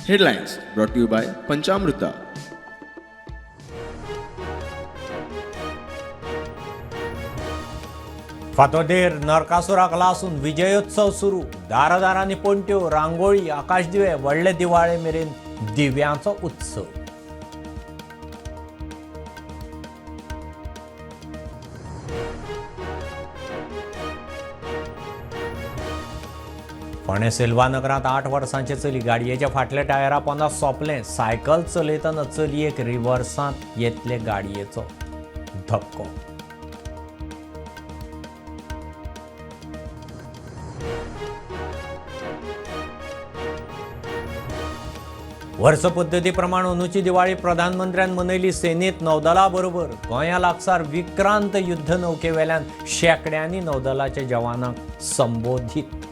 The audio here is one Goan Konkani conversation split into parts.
Headlines brought to you by Panchamruta. फातोडेर नरकासुराक लासून विजयोत्सव सुरू. दारादारांनी पणट्यो, रांगोळी, आकाशदिवे, व्हडले दिवाळे मेरेन दिव्यांचो उत्सव. फोंडें सिल्वा नगरांत 8 वर्सांचे चली गाडयेच्या फाटल्या टायरा पोंदा सोंपलें. सायकल चलयतना चलयेक रिवर्सांत येतले गाडयेचो धपको. वर्स पद्दती प्रमाण अंदूची दिवाळी प्रधानमंत्र्यान मनयली सेनेत नौदला बरोबर. गोंया लागसार विक्रांत युद्ध नौकेवेल्यान शेंकड्यांनी नौदलाच्या जवानांक संबोधीत.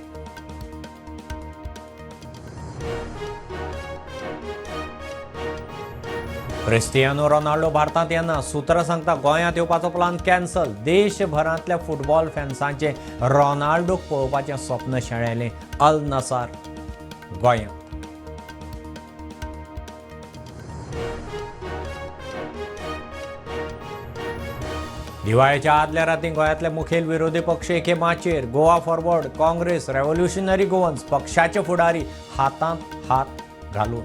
क्रिस्टियानो रोनाल्डो भारतांत येना, सुत्रां सांगता गोंयांत येवपाचो प्लान कॅन्सल. देशभरांतल्या फुटबॉल फॅन्सांचें रोनाल्डोक पळोवपाचें स्वप्न शेळेलें. अल नसार गोंयांत. दिवाळेच्या आदल्या राती गोंयांतले मुखेल विरोधी पक्ष एके माचयेर. Goa Forward, Congress, Revolutionary Goans पक्षाचे फुडारी हातांत हात घालून.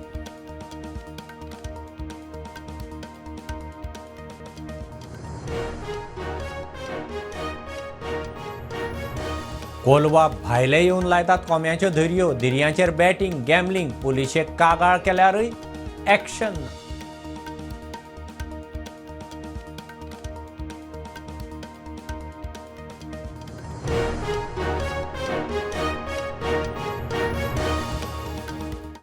कोलवा भायले येवन लायतात कोंब्यांच्यो धरयो. धिरयांचेर बॅटींग, गॅमलिंग. पुलिशेक कागाळ केल्यारय एक्शन ना.